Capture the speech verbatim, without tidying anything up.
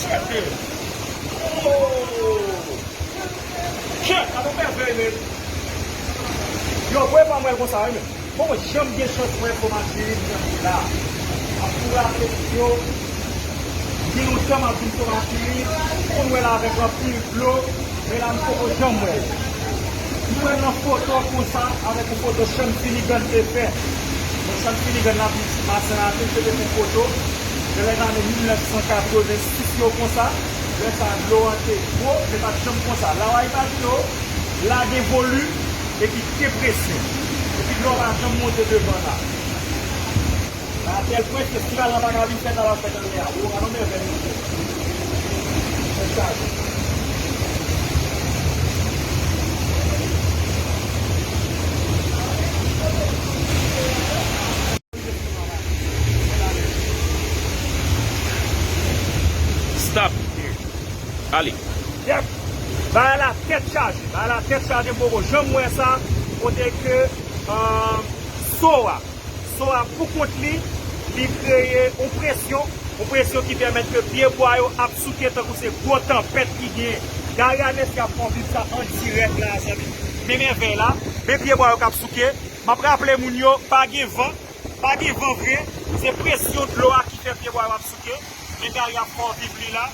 Chèke. Oh! Chèk, gade yon mèvèy, men. Yo, premye fwa m wè l konsa, wi, men. Poko janm gen chans wè fwomaj Chili jan m ye la. M ap tou raple moun yo, gen lontan m ap vin fwomaj Chili, m konn wè l avèk anpil dlo, men la m poko janm wè l. M wè l nan foto konsa, avèk yon foto Sean Finnegan te fè. Bon, Sean Finnegan la, Masen Latin, se te yon foto de lè zane mil nèf san katreven sis yo konsa. Lè sa a, dlo a te gwo, men pa t janm konsa. La w a imajine w, la gen volim, epi gen presyon. Epi dlo a pa janm monte devan la. A tèl pwen, festival la pa ka vin fèt a la fèt anlè a. Yo, alon mèvèy, mesye. Tèt chaje. Stop. Ale. Yep. Bagay la tèt chaje. Bagay la tèt chaje, m poko janm wè sa. Kote ke, um, so a, so a pou kont li, li kreye yon presyon, yon presyon ki pèmèt ke pyebwa yo ap souke tankou se gwo tanpèt ki genyen. Gary Alexis ap fè w viv sa an dirèk la, zanmi. Men mèvèy la, men pyebwa yo k ap souke. M ap raple moun yo, pa gen van, pa gen van vre. Se presyon dlo a ki fè pyebwa yo ap souke. Men Gary ap fè w viv li la.